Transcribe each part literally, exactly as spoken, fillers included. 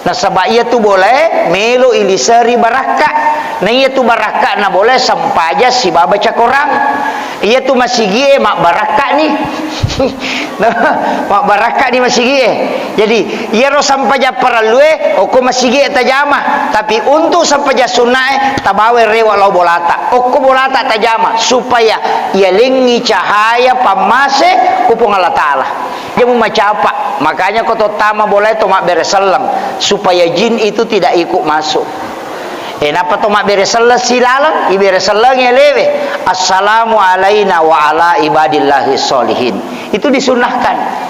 Nasaba iyatu bolae melo iliseri barakka. Na iyatu barakka'na bolae sempajang sibawa baca Korang. Iyatu masigie mabbarakka'ni. Mabbarakka'ni masigie. Jadi, iyaro sempajang parellue, okko masigie tajama. Tapi untuk sempajang sunnae, tabawai rewe lao bolata. Okko bolata tajama, supaya iyalengngi cahaya pammase ku Puang Allah Ta'ala. Jamu macapa. Makanya ko tottama bolae to mabbere selleng, supaya jin itu tidak ikut masuk. Eh, napa to mabbere selleng silaleng, ibere selleng alewe. Assalamu alaina wa ala ibadillahi sholihin. Itu disunnahkan.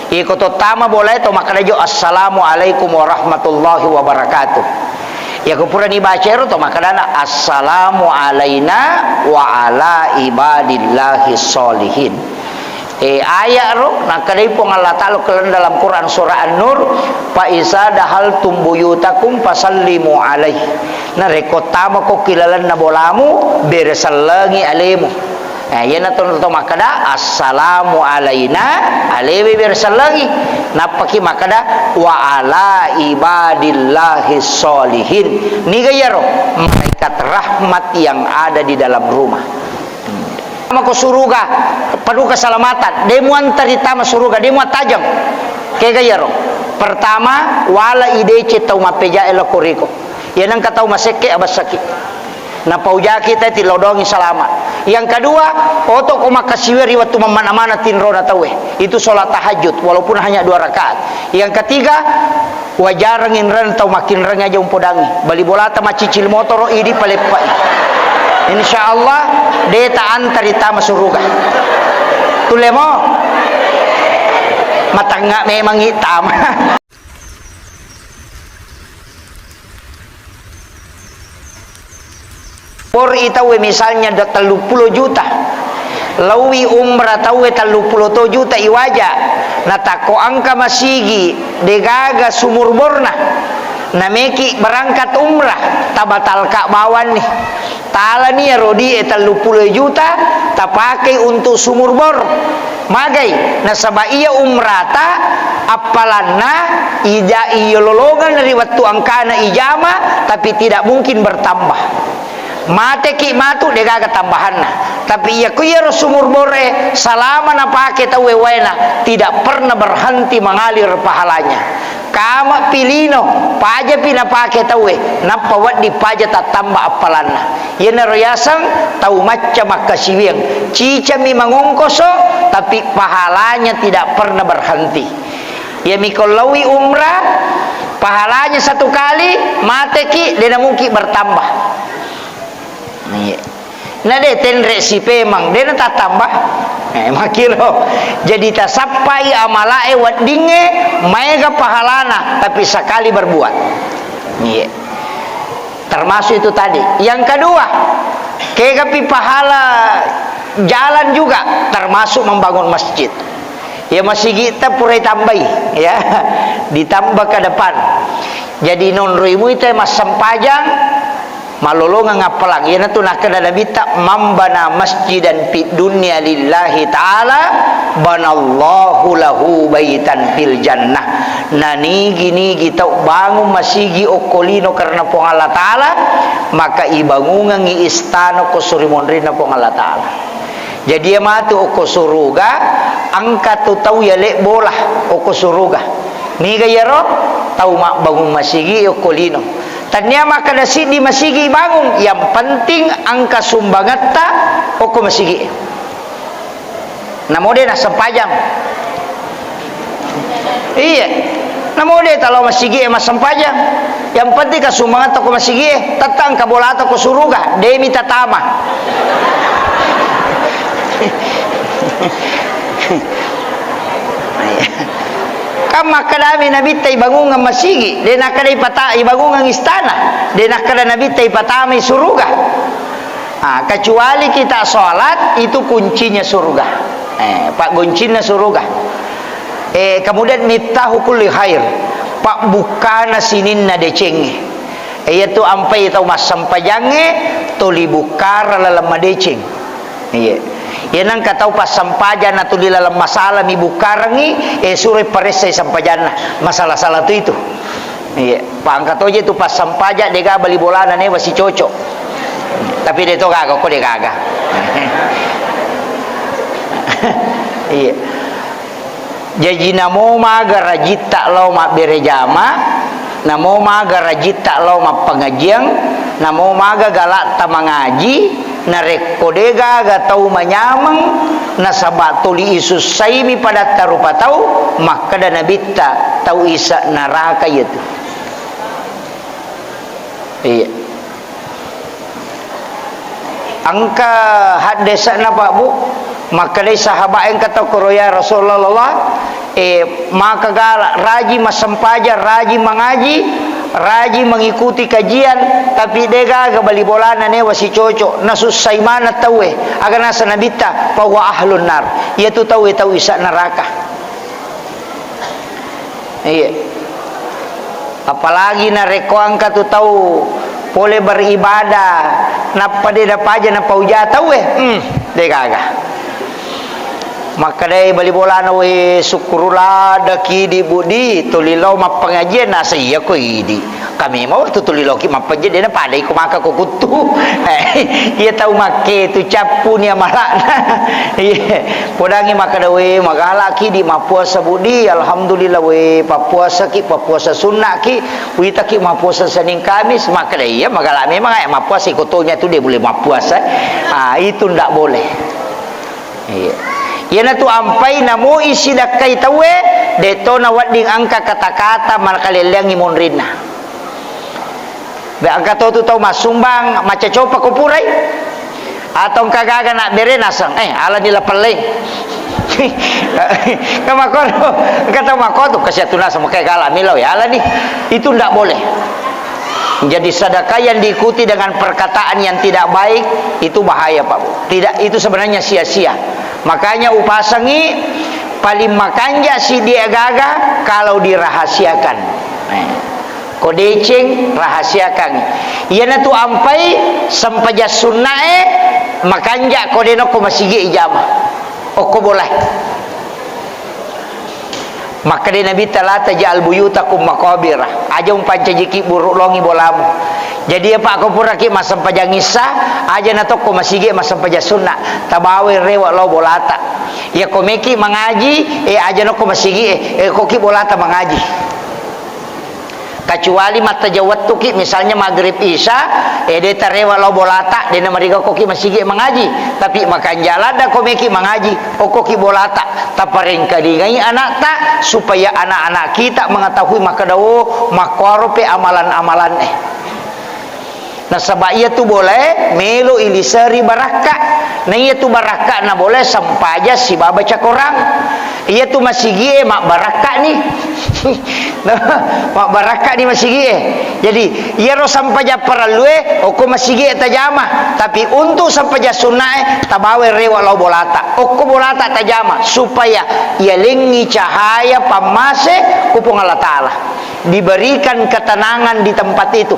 Iko tottama bolae to makkeda jo, "Assalamu alaikum warahmatullahi wabarakatuh." Iyako purani baca ero to makkedana, "Assalamu alaina wa ala ibadillahi sholihin." Eh, ayat ro, nakkedai Puang Allah Ta'ala keleng dalam Quran surah An-Nur, "Fa iza dahaltum buyutakum fasallimu alaih." Narekko tamako ki lalenna bolamu, bere sellengi alemu. Eh, iyana to, to makkeda, "Assalamu alaina," alewe bere sellengi. Nappaki makkeda, "Wa ala ibadillahi sholihin." Niga iyaro? Malaikat rahmat yang ada di dalam rumah. Mako suruga, penuh keselamatan. De muantari tama suruga, de muattajeng. Kega iyaro? Pertama, wala ideceng tau mappejae lao koriko. Iya nengka tau masekke abessaki. Napaujaki te tilodongi salama. Yang kedua, oto ko makkasiwe ri wettu mammana-mana tinrona tauwe. Itu sholat tahajud, walaupun hanya dua rakaat. Yang ketiga, wajareng inreng tau makkinreng aja umpodangi. Bali bolata maccicil motoro, idi paleppai. Insya Allah, de ta antari tama suruga. Tulemo? Matangnga memang i tama. Por i tauwe misalnya da telluppulo juta. Laui umrah tauwe telluppulo to juta iwaja. Natakko engka masigi degaga sumur borna. Nameki berangkat umrah, tabatalka bawanni. Talani iyaro die telluppulo juta tapakei untuk sumur bor. Magai, nasaba iya umrata appalanna ija-, iya lolongeng ri wettu engkana ijama, tapi tidak mungkin bertambah. Mateki matu degaga tambahanna. Tapi iya ku iyaro sumur bore salama napake tauwe waena, tidak pernah berhenti mengalir pahalanya. Kama pi lino, pajapi napake tauwe, nappa wedding paja tattamba appalanna. Iyanaro yaseng tau macca makkasiwiang. Cicami mangongkoso, tapi pahalanya tidak pernah berhenti. Iyami ko laui umrah, pahalanya satu kali, mateki, de namungki bertambah. Iya. Na de tenre sipemang, de natattambah. Eh, makkiro. Jadi tasappai amalae weddingnge, maega pahalana, tapi sekali berbuat. Iya. Termasuk itu tadi. Yang kedua, kegapi pahala jalan juga, termasuk membangun masjid. Ya, masigitta purai tambai, ya. Ditambah ke depan. Jadi nonroi muita massempajang, malolongeng appalang. Iyanatu nakkeda Nabitta, "Man bana masjidan fid dunya lillahi ta'ala, banallahu lahu baitan fil jannah." Nanigi-nigi tau bangung masigi okko lino karena Puang Allah Ta'ala, maka ibangungengngi istana ko surimonrinna Puang Allah Ta'ala. Jadi iya matu okko suruga, engka tu tau yale bola okko suruga. Niga iyaro? Tau mabbangung masigi okko lino. Tania makkeda siddi masigi bangung, yang penting engka sumbangetta okko masigi. Namo de nassempajang. Iya. Namo de talo masigi e massempajang. Yang penting ka sumbangetta ko masigi e, tetta engka bolata ko suruga, demi tatama. Kan makkedami Nabitta ibangungeng masigi, de nakkeda ipata-, ibangungeng istana, de nakkeda Nabitta ipatamai suruga. Ah, kecuali kita sholat, itu kuncinya surga. Eh, pagguncinna surga. Eh, kemudian miftahu kulli khair, pabbukkana sininna decengnge. Eh, iyatu ampai tau massempajangnge, tuli bukkara laleng madeceng. Iya. Iya nengka tau passempajang natuli laleng masalah mi bukkarengngi, eh, suroi paressai sempajanna. Masalah-salah tu itu. Iya, pangka toje tu passampaja, dega bali bolana newa sicocok. Tapi de to gaga, ko de gaga. Iya. Jaji namo maga rajitta lao mabbere jama, namo maga rajitta lao mappangajiang, namo maga galakta mangaji, narekko de gaga tau manyameng, nasaba tuli isussaimi padatta rupa tau, makkeda Nabitta, tau isa neraka iyatu. Iya. Engka haddese'na, Pak, Bu, makkedai sahabat engka tau koro, "Ya Rasulullah, eh, maka gala, raji massempajang, raji mangaji, raji mengikuti kajian, tapi de gaga bali bolana newa sicocok, nasussai maneng tauwe." Aga nasa Nabitta, "Fahuwa ahlun nar." Iyatu tauwe tau isa neraka. Iya. Apalagi narekko engka tu tau pole beribadah, nappa de napaja napauja tauwe, hmm, de gaga. Makkedai bali bolana, "We, sukkuru ladaki di budi, tuli lao mappangajian, nasa iya ko idi." Kami mau tu tuli loki mappanjai, dena padai ko maka ko kuttu. Eh, iya tau makke tu cappu ni amalakna. Iya. Podangi makkeda, "We, magalaki di mappuasa budi, alhamdulillah we, pappuasaki, pappuasa sunnaki, witaki mappuasa Senin Kamis." Makkeda, "Iya, magala memang, eh, mappuasa iko tonya tu de boleh mappuasa." Ah, itu ndak boleh. Iya. Iyanatu ampai namo isidakkai tauwe, de to nawedding engka kata-kata makalelleangi monrinna. Be, engka to tu tau massumbang, macacopa ko purai. Atau engka gaga nak bere naseng, eh, alani lapelleng. Engka makono, engka tau makotu, kasiatu naseng, makai gala milau ya alani. Itu ndak boleh. Jadi sedekah yang diikuti dengan perkataan yang tidak baik, itu bahaya, Pak Bu. Tidak, itu sebenarnya sia-sia. Makanya upasangi paling makanja si dia gaga kalau dirahasiakan. Eh. Ko deceng, rahasiakangngi. Iyanatu ampai sempajang sunnae, makanja ko de nokko masigi ijama. Okko bolae. Makkeda Nabitta, "La taj'al buyutakum maqabira." Aja umpancajiki buruk longi bolamu. Jadi, apa ko puraki massempajang issa, aja natokko masigi massempajang sunna. Tabawai rewe lao bolata. Iya ko meki mangaji, eh, aja nokko masigi, eh, eh, koki bolata mangaji. Kecuali mattajeng wettuki, misalnya maghrib isya, eh, de tarewe lao bolata, de namariga koki masigi mangaji. Tapi makanja ladda ko meki mangaji, okkoki bolata, taparengkalingai anakta, supaya anak-anak kita mengetahui makkeda, oh, makkuaro pe amalan-amalan, eh. Nasaba iyatu bolae melo iliseri barakka. Na iyatu barakkana bolae sempaja sibawa baca Korang. Iyatu masigie mabbarakkani. Mabbarakkani masigie. Jadi, iyaro sempaja parellue okko masigie tajama. Tapi untuk sempaja sunnae tabawa rewe lao bolata. Okko bolata tajama supaya iyalengngi cahaya pammase ku Puang Allah Taala. Diberikan ketenangan di tempat itu.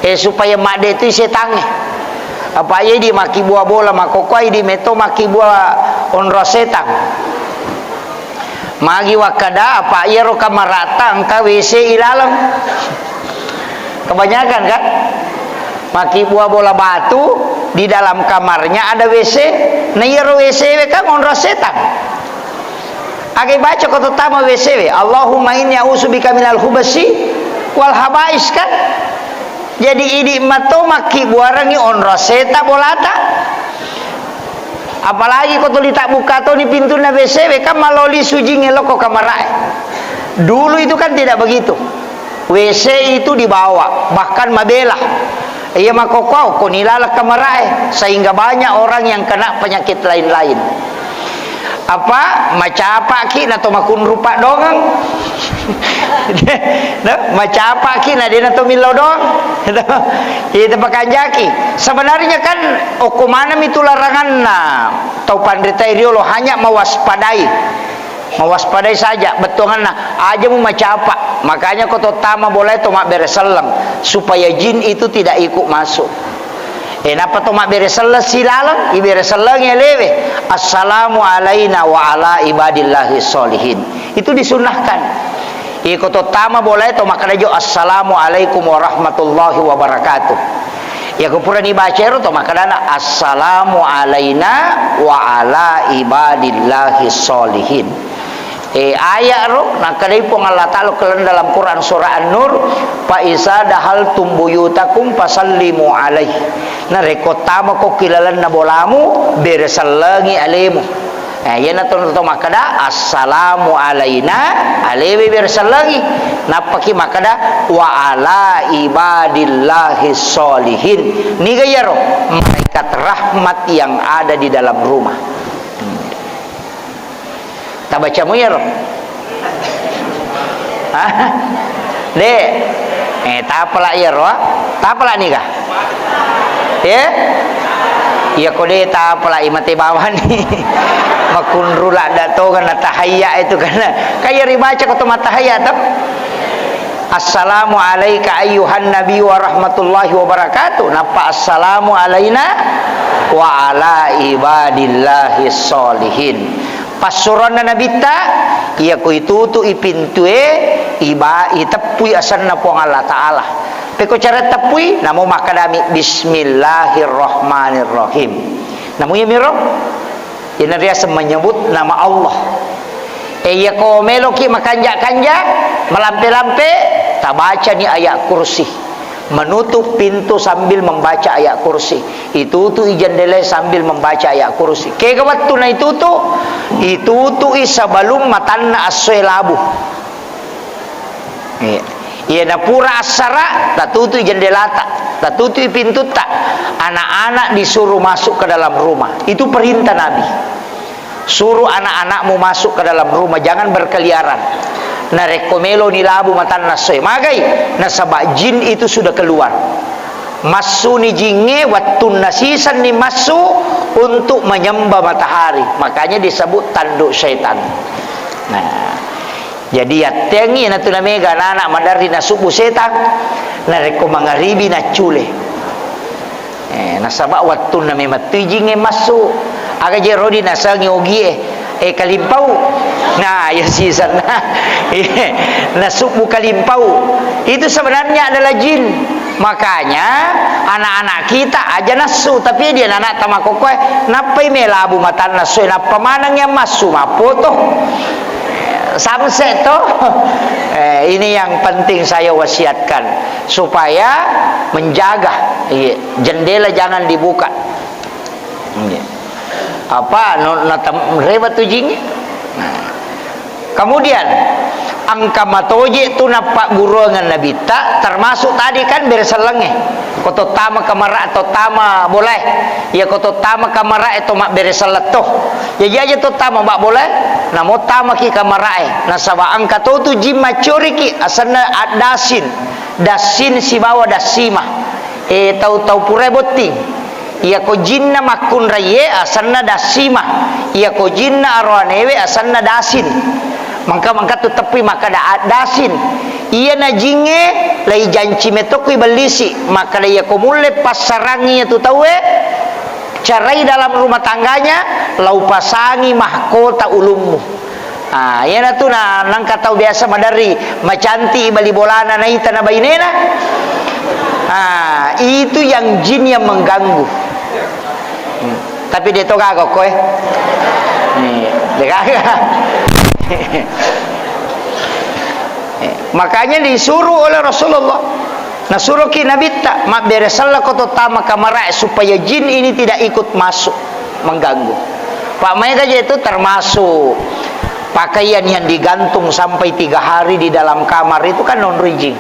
Eh, supaya madde tu setangnge. Apa iya idi makkibua bola makkokkoe, idi metto makkibua onrong setang. Magi wakkada, apa iyaro kamarata engka W C ilaleng. Kebanyakan kan? Makkibua bola batu, di dalam kamarnya ada W C. Na iyaro W C we kan onrong setang. Aga ibaca ko tottama W C we, "Allahumma inni a'udzubika minal khubasi wal habais," kan? Jadi idi matto makkibbuarengngi onrong seta bolata. Apalagi ko tuli tabbukka toni pintunna W C we, kan maloli sujing elokko kamarae. Dulu itu kan tidak begitu. W C itu dibawa, bahkan mabela. Iya makkokkoe, okkoni laleng kamarae, sehingga banyak orang yang kena penyakit lain-lain. Apa, macapaki na to makunru paddongeng. No? Macapaki na de na to millau doang. Itu pakanjaki. Sebenarnya kan okko manami tu laranganna tau panritae riolo, hanya mewaspadai. Mewaspadai saja, bettuanganna, aja mu macapa. Makanya ko tottama bolae to mabbere selleng, supaya jin itu tidak ikut masuk. Eh, napa to mabbere selleng silaleng, ibere selleng elewe. "Assalamu alaina wa ala ibadillahi sholihin." Itu disunnahkan. Iko to tama bolae to makkeda jo, "Assalamualaikum warahmatullahi wabarakatuh." Iyako purani baca ero to makkedana, "Assalamu alaina wa ala ibadillahi sholihin." Eh, ayat ro, nakkedai Puang Allah Ta'ala keleng dalam Quran surah An-Nur, "Fa iza dahaltum buyutakum fasallimu alaih." Narekko tamako ki lalenna bolamu, beresellengi alemu. Eh, iyana to, to makkeda, "Assalamu alaina," alewe beresellengi. Nappaki makkeda, "Wa ala ibadillahi sholihin." Niga iyaro? Malaikat rahmat yang ada di dalam rumah. Hmm. Tabacamu iyaro? Hah? De. Eh, tapala iyaro, ah? Tapala niga? Eh? Iya ko de tapala i mate bawani. Makunru ladda toga na tahayya itu kan. Kaya ribaca ko to matahayya to. "Assalamu alaika ayyuhan nabi wa rahmatullahi wa barakatuh." Nappa, "Assalamu alaina wa ala ibadillahi sholihin." Passuroanna Nabitta, iya ko itutu'i pintue, iba-, iteppui asenna Puang Allah Ta'ala. Pekko cara teppui, namo makkedami, "Bismillahirrahmanirrahim." Namo iyamiro, iyana riaseng menyebut nama Allah. E, iya ko meloki makanja-kanja, malampe-lampe, tabacani ayat kursi. Menutup pintu sambil membaca ayat kursi. Itutu'i jendela sambil membaca ayat kursi. Kega wettu na itutu? Itutu'i sebelum matanna essoe labu. Iya. Iya napura assara, tatutu'i jendelata, tatutu'i pintutta. Anak-anak disuruh masuk ke dalam rumah. Itu perintah Nabi. Suruh anak-anakmu masuk ke dalam rumah, jangan berkeliaran. Narekko meloni labu matanna essoe, magai, nasaba jin itu sudah keluar. Massuni jingnge, wettunna sisenni massu untuk menyembah matahari. Makanya disebut tanduk setan. Nah, jadi yatteangngi natu namega anak-anak maderri nasubbu setang. Narekko mangaribi naccule. Eh, nasaba wettunna memettui jingnge massu. Aga je rodi nasengi ogie, eh, kalimpau. Nah, ya sisenna. Nasubbu kalimpau. Itu sebenarnya adalah jin. Makanya anak-anak kita aja nassu, tapi dia anak tamakokkoe, nappai melabu matanna essoe, nappa maneng yang massu, mappoto. Samse to. Eh, ini yang penting saya wasiatkan supaya menjaga. Iya, jendela jangan dibuka. Iya. Apa, no, natam-, rewa tu jingnge? Nah. Kemudian, engka matoje tu nappagguruangan Nabitta, termasuk tadi kan beresellengnge. Ko to tama kamara, to tama bolae. Iya, ko to tama kamara e to mabbere selleng to. Jaji aja to tama mabbolae, namo tamaki kamara e. Nasaba engka to tu jin maccoriki, asenna addasin. Dassin sibawa dassima. E, tau-tau purae botting. Iyako jinna makkunraiye asenna dassima. Iyako jinna aroanewe asenna dasin. Mengka-, mengka tu teppui makkeda a-, dasin. Iyana jingnge laijanci metokku ibellisi. Makkeda iyako mulle passarangi iyatu tauwe, cerai dalam rumah tangganya, lau pasangi mahkota ulummu. Ah, iyanatu na, nengka tau biasa maderri, macanti bali bolana naita na bainena. Ah, itu yang jin yang mengganggu. Hmm. Tapi de to gaga ko, eh. Nih, de gaga. Eh, makanya disuruh oleh Rasulullah. Nasuroki Nabitta, mabbere sellako to tama kamarae supaya jin ini tidak ikut masuk mengganggu. Pak, maega je itu termasuk pakaian yang digantung sampai tiga hari di dalam kamar itu kan nonroi jin.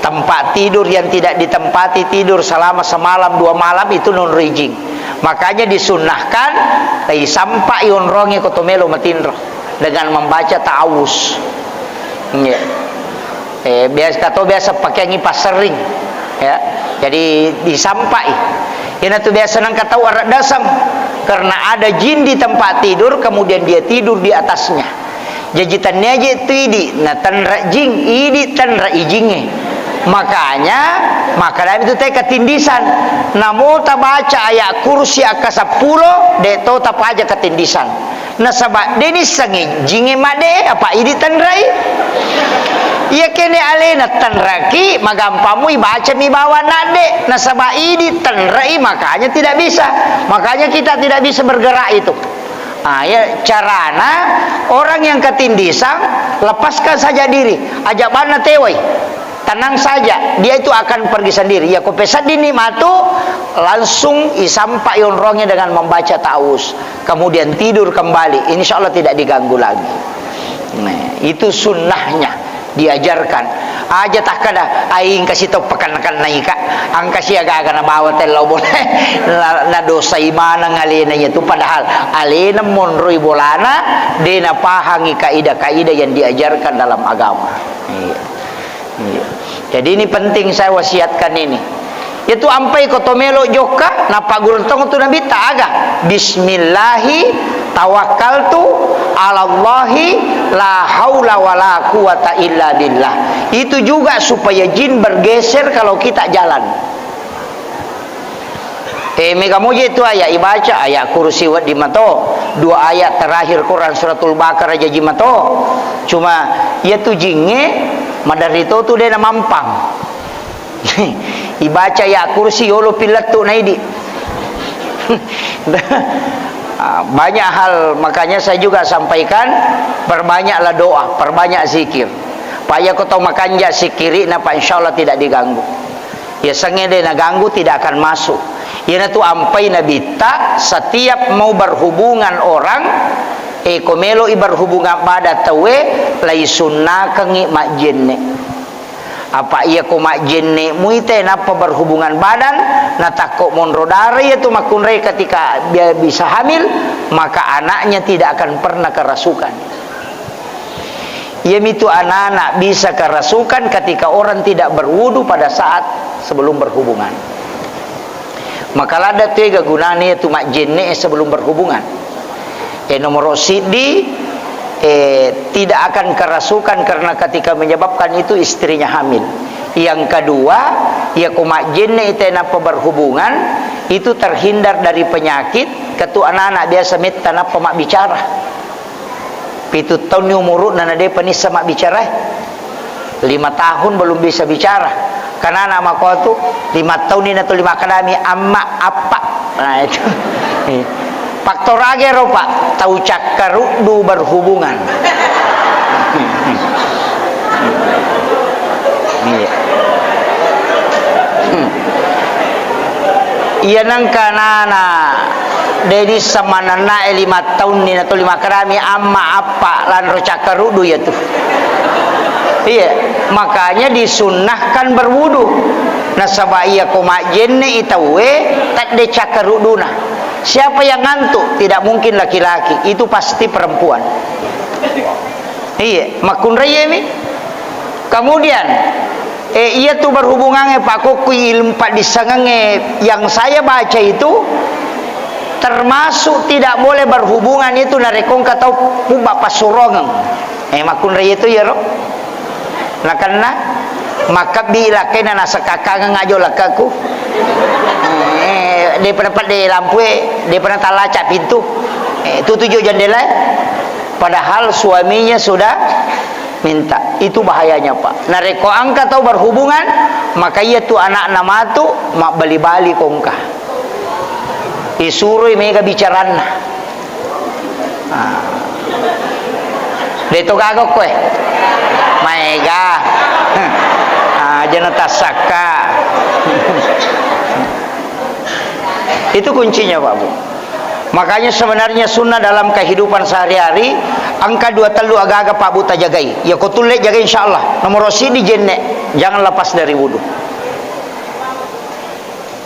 Tempat tidur yang tidak ditempati tidur selama semalam dua malam itu nonroi jin. Makanya disunnahkan, eh, sampai onrongi ko to melo matinro dengan membaca ta'awuz. Nggih. Eh, biasa, atau biasa pakaiangi passerring, ya. Jadi disampai. Iyanatu biasa nengka tau arak dasang, karena ada jin di tempat tidur, kemudian dia tidur di atasnya. Jaji tennia je tu idi, na tenra jing, idi tenra ijingnge. Makanya, makanya itu teh ketindisan. Namo tabaca ayat kursi akka seppulo, de to tapaja ketindisan. Nasaba de nissengngi jingnge madde, apa idi tenrai. Iya kene alena tenraki, magampammu ibacami bawang nadde. Nasaba idi tenrai, makanya tidak bisa. Makanya kita tidak bisa bergerak itu. Ah, ya, carana orang yang ketindisang, lepaskan saja diri. Aja banna tewai. Tenang saja, dia itu akan pergi sendiri. Ya, ko peseddini matu, langsung isampa yonrongnya dengan membaca ta'awuz. Kemudian tidur kembali, insya Allah tidak diganggu lagi. Nah, itu sunnahnya diajarkan. Aja takkada, "Ai, engka sitau pakenna-kennaika, engka siaga-aga nabawa tellau bola." Na, nadosai maneng alena iya tu, padahal alena monroi bolana, de napahangi kaidah-kaidah yang diajarkan dalam agama. Iya. Iya. Jadi ini penting saya wasiatkan ini. Itu ampai ko to melo jokka, napagguru tong tu Nabitta aga. Bismillahi tawakkaltu alallahi la haula wala quwata illa billah. Itu juga supaya jin bergeser kalau kita jalan. Eh, mega moje tu ayat ibaca, ayat kursi wedding mato, dua ayat terakhir Quran suratul Baqarah jaji mato. Cuma iya tu jingnge maderri to tu de namampang. Ibaca ayat kursi yolo pilettu naidi. Ah, banyak hal, makanya saya juga sampaikan, perbanyaklah doa, perbanyak zikir. Pak, iya ko tau makanja sikiri, napa insya Allah tidak diganggu. Yasengnge de naganggu, tidak akan masuk. Iyanatu ampai Nabitta, setiap mau berhubungan orang, eh, ko meloi berhubungan badan tauwe, laisunnakengngi majjenne. Apa iya ko majjenne muite nappa berhubungan badan, natakko monro dara iya tu makkunrai ketika dia bisa hamil, maka anaknya tidak akan pernah kerasukan. Iyamitu anak-anak bisa kerasukan ketika orang tidak berwudu pada saat sebelum berhubungan. Maka ladda tu ega gunana iya tu majjenne sebelum berhubungan. Eh, nomor siddi, eh, tidak akan kerasukan karena ketika menyebabkan itu istrinya hamil. Yang kedua, iya ko majjenne ite nappa berhubungan, itu terhindar dari penyakit, ketu anak-anak biasa metta nappa mabbicara. Pitu taunni umuru'na na depa nissa mabbicara, eh. Lima tahun belum bisa bicara. Karena anak mako tu, lima taunni na tuli makkadami, "Amma, appa." Nah, itu. Faktor aga ero, Pak? Tau cakkaruddu berhubungan. Iya. Hmm. Iya nengka nana, de nissa manennae lima taunni na tuli makkadami, "Amma, appa," lanro cakkaruddu iya tu. Iya, makanya disunnahkan berwudu. Nasaba iya ko majjenne i tauwe, tedde cakkarudduna. Siapa yang ngantuk? Tidak mungkin laki-laki, itu pasti perempuan. Iya, makkunraiemi. Kemudian, eh, iya tu berhubungangnge, pakokkui ilmu paddissengengnge yang saya baca itu, termasuk tidak boleh berhubungan itu narekko engka tau pubba passurongeng. Eh, makkunrai itu iyaro. Nakenna, makkebbi lakkaina nasekakkangeng ajo lakkaku. Eh, depa napedde lampue, depa natalaca pintu. Eh, tutujo jendelae. Padahal suaminya sudah minta. Itu bahayanya, Pak. Narekko engka tau berhubungan, maka iya tu anakna matu, mabbali-bali ko engka. Isuroi mega bicaranna. Ah. De to gaga koe. Maega. Ah, aja natassakka. Itu kuncinya, Pak Bu. Makanya sebenarnya sunnah dalam kehidupan sehari-hari, engka dua tellu agaga, Pak Bu, tajagai. Ya, ko tulle jagai, insya Allah. Nomor siddi jenne, jangan lepas dari wudu.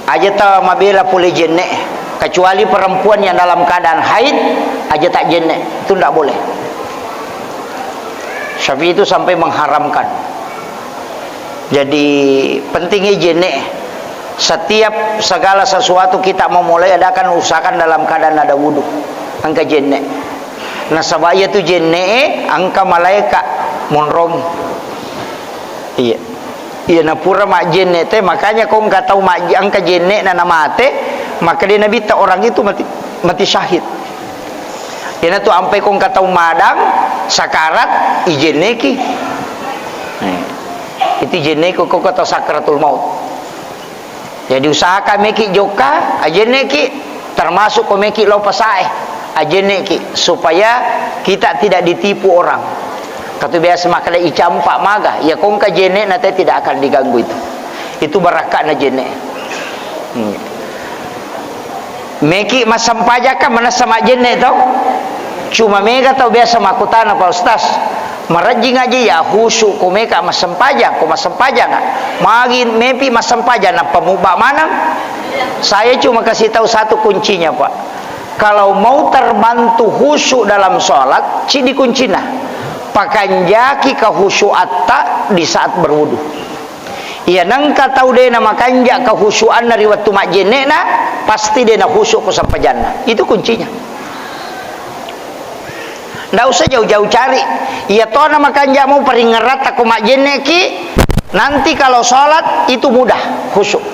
Aja ta mabela pole jenne, kecuali perempuan yang dalam keadaan haid, aja tak jenne, itu ndak boleh. Syafi'i itu sampai mengharamkan. Jadi, pentingnya jenne. Setiap segala sesuatu kita memulai, adakan, usahakan dalam keadaan ada wudu. Engka jenne. Nasaba iya tu jenne, engka malaika monrong. Iya. Iya, napura majjenne te, makanya ko engka tau majje-, engka jenne na namate, maka de nabitta orang itu mati, mati syahid. Iyanatu ampai ko engka tau madang, sakarat, ijenneki. Eh, itu ijenneki ko, ko tau sakratul maut. Jadi usahakan meki jokka, ajenneki, termasuk ko meki lao pasae, ajenneki, supaya kita tidak ditipu orang. Katu biasa makkeda icampak maga, ya ko engka jenne na te tidak akan diganggu itu. Itu barakka'na jenne. Hmm. Meki massempajang kan manessa majjenne to? Cuma mega tau biasa makkutana, "Pak Ustaz, marejjing aja ya khusyuk ko meka massempajang, ko massempajang, ah, magi mepi massempajang nappa mubba maneng?" Saya cuma kasih tahu satu kuncinya, Pak. Kalau mau terbantu khusyuk dalam sholat, cidi kuncina. Pakanjaki kehusyuatta di saat berwudu. Iya, nengka tau de na makanja kehusyuanna ri wettu majjenne'na, pasti de na khusyuk ko sempajanna. Itu kuncinya. Ndak usah jauh-jauh cari. Iya tona makanja mau paringeratta ko majjenneki, nanti kalau sholat itu mudah khusyuk.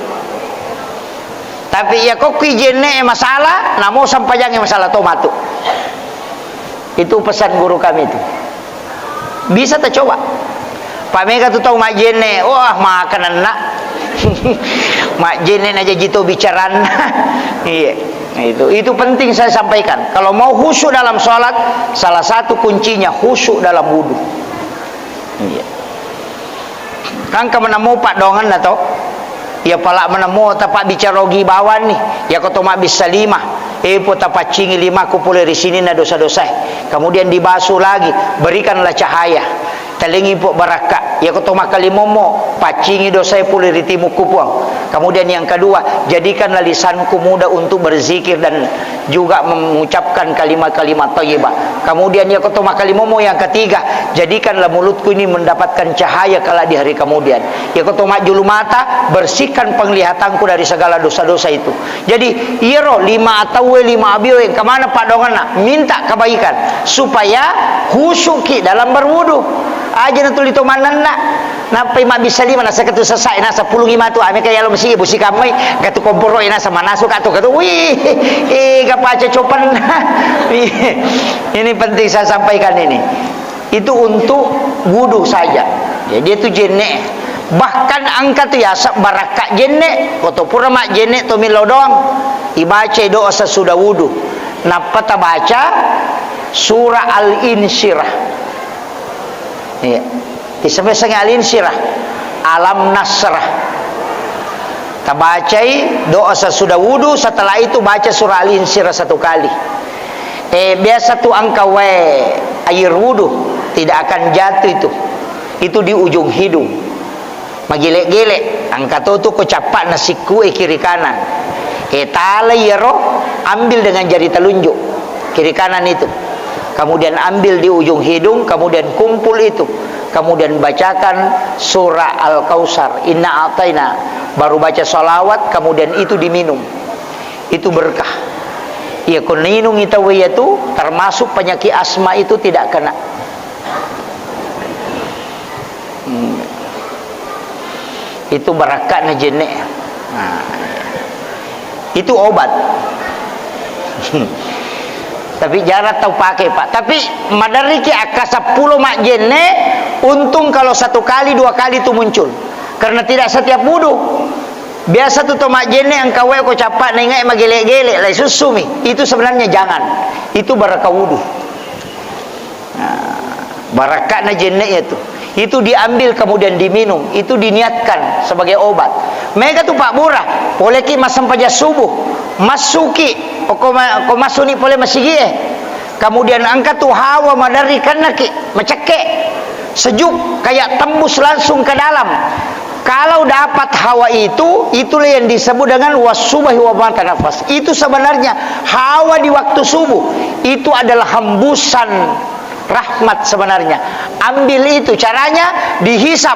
Tapi iya ko kui jenne masalah, namo sempajangnge masalah to matu. Itu pesan guru kami itu. Bisa tercoba. Pak mega tu tau majjenne, wah, makananna. Majjenne na jaji to bicaranna. Iya. Nah, itu, itu penting saya sampaikan. Kalau mau khusyuk dalam sholat, salah satu kuncinya khusyuk dalam wudhu. Iya. Kan kemenemu pak dongan na to. Iya pala menemu tapak bicara ogi bawang ni. Ya ko to mabbissa lima. Eh, po tapaccingi limaku pole ri sini na dosa-dosa. Kemudian dibasuh lagi, berikanlah cahaya. Talengi po barakka. Ya ko to makkalimommo, paccingi dosae pole ri timukku, Puang. Kemudian yang kedua, jadikanlah lisanku mudah untuk berzikir dan juga mengucapkan kalimat-kalimat thayyibah. Kemudian ya ko to makkalimommo yang ketiga, jadikanlah mulutku ini mendapatkan cahaya kelak di hari kemudian. Ya ko to majjulu mata, bersihkan penglihatanku dari segala dosa-dosa itu. Jadi, iyaro lima atauwe, lima abiowe, kemana padonganna? Minta kebaikan supaya khusyukki dalam berwudu. Aja natuli to manenna. Nappai mabbissa lima, nasa katu sesai, nasa pulungi matu, ame kaya lo masi busi kamai, katu komporo, nasa manasu katu, katu, wih, eh, gapa copenna. Ini penting saya sampaikan ini. Itu untuk wudu saja. Jadi itu jenne. Bahkan engka tu yaseng barakka jenne, ko to pura majjenne to millau doang, ibacai doa sesudah wudu. Nappa tabaca surah Al-Insyirah. Iya. Iseng-iseng Al-Insyirah. Alam Nasrah. Tabacai doa sesudah wudu, setelah itu baca surah Al-Insyirah satu kali. Eh, biasa tu engka wae air wudu, tidak akan jatuh itu. Itu di ujung hidung. Magele-gele, engka to tu ko cappa'na sikku e kiri kanan. Eh, tala iyaro, ambil dengan jari telunjuk, kiri kanan itu. Kemudian ambil di ujung hidung, kemudian kumpul itu. Kemudian bacakan surah Al-Kautsar, Inna A'taina. Baru baca salawat, kemudian itu diminum. Itu berkah. Iya, ko ninung ita waya tu, termasuk penyakit asma itu tidak kena. Hmm. Itu barakka'na jenne. Nah, itu obat. Tapi jarang tau pakai, Pak. Tapi maderriki akka seppulo majjenne, untung kalau satu kali, dua kali itu muncul. Karena tidak setiap wudu. Biasa tu to majjenne engka wae ko cappa na ingai magele-gele, lai sussumi. Itu sebenarnya jangan. Itu barakka wudu. Nah, barakka'na jenne iya tu. Itu diambil kemudian diminum, itu diniatkan sebagai obat. Mega tu pabbura, poleki massempajang subuh, massuki, ko ma-, ko massuni pole masigie. Kemudian engka tu hawa maderri kennaki, macekke, sejuk, kayak tembus langsung ke dalam. Kalau dapat hawa itu, itulah yang disebut dengan wasubahi wa ma tanafas. Itu sebenarnya hawa di waktu subuh. Itu adalah hembusan rahmat sebenarnya. Ambil itu, caranya dihisap,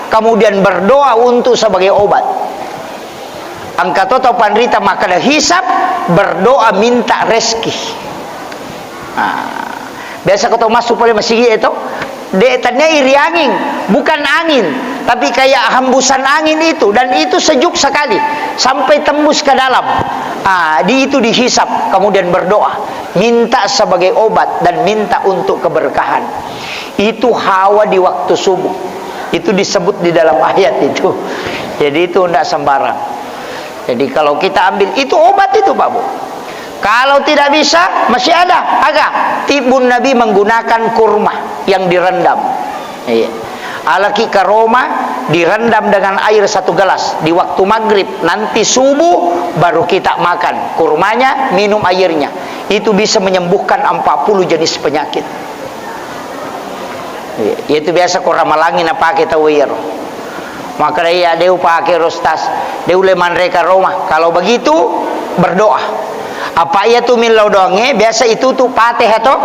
kemudian berdoa untuk sebagai obat. Engka to tau panrita makkeda hisap, berdoa minta rezeki. Nah, biasa ko tau massu pole masigi e to, de' tania iri angin, bukan angin, Tapi kayak hembusan angin itu, dan itu sejuk sekali, sampai tembus ke dalam. Ah, di, itu dihisap, kemudian berdoa, minta sebagai obat dan minta untuk keberkahan. Itu hawa di waktu subuh. Itu disebut di dalam ayat itu. Jadi itu ndak sembarang. Jadi kalau kita ambil, itu obat itu, Pak Bu. Kalau tidak bisa, masih ada. Aga? Tibbun Nabi menggunakan kurma yang direndam. Iya. Alaki karoma direndam dengan air satu gelas. Di waktu maghrib, nanti subuh, baru kita makan kurmanya, minum airnya. Itu bisa menyembuhkan empat puluh jenis penyakit. Iya, itu biasa ko ramalangi napake tau iyaro. Makkeda, "Iya, de upake ro, Ustaz. De ulle manre karoma." Kalau begitu, berdoa. Apa iya tu millau doangnge, biasa itutup Fatihah to?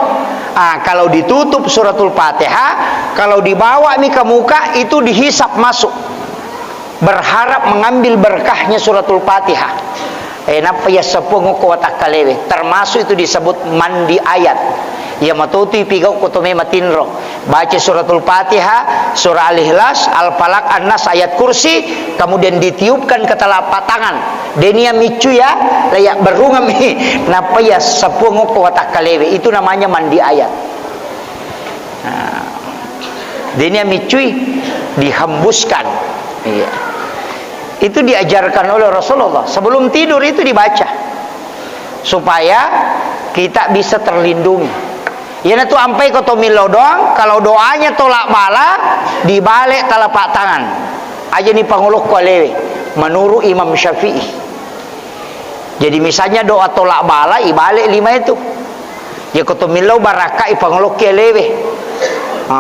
Ah, kalau ditutup suratul Fatihah, kalau dibawa mi ke muka, itu dihisap masuk. Berharap mengambil berkahnya suratul Fatihah. Eh, nappa yasseppuang okko watakkalewe. Termasuk itu disebut mandi ayat. Iya matotu ipigau ko to mema tinro. Baca suratul Fatihah, surah Al-Ikhlas, Al-Falaq, An-Nas, ayat kursi, kemudian ditiupkan ke telapak tangan. Denia miccu ya, layak berungam. Nappa yasseppuang okko watakkalewe. Itu namanya mandi ayat. Nah, denia miccui, dihembuskan. Iya. Itu diajarkan oleh Rasulullah. Sebelum tidur itu dibaca. Supaya kita bisa terlindungi. Iyanatu ampai ko to millau doang, kalau doanya tolak bala, dibalik telapak tangan. Aja ni pangolokko alewe. Menurut Imam Syafi'i. Jadi misalnya doa tolak bala, ibalik lima itu. Ya ko to millau barakka ipangolokki alewe. Ha.